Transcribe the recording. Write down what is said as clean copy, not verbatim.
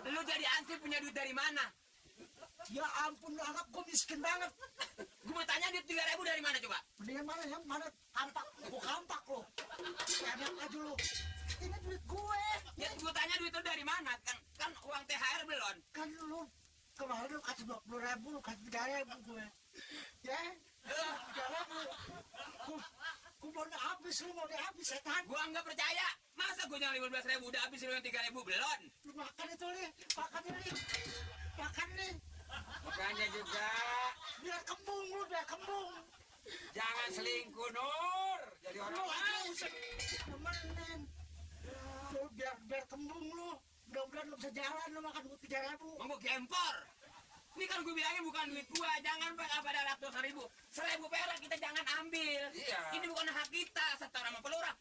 Lu jadi ansip punya duit dari mana? Ya ampun, lu anggap gue miskin banget. Gue mau tanya duit 3.000 dari mana coba? Mendingan mana ya? Mana kampak? Gue kampak lo. Enak aja lo. Ini duit gue. Ya gue tanya duit lu dari mana? Kan uang THR belum. Kan lu kemarin lu kasih 20.000, lu kasih 3.000 gue. Ya, 3.000. Gue mau habis, lu mau habis setan. Gua nggak percaya. Masa gue yang 15.000 udah habis lu yang 3.000 belum? Lu makan itu nih, makan ini. Makan nih. Makanya juga Biar kembung lu, biar kembung. jangan selingkuh Nur. Jadi orang Lu aja lain. temenin. Lu biar kembung lu. Mudah-mudahan lu bisa jalan, lu makan duit 3.000. Mau gempor. Ini kan gue bilangin bukan duit gua, jangan pakai pada ratus ribu. 1.000 perak kita jangan ambil. Iya. Ini bukan hak kita, setara sama pelurah.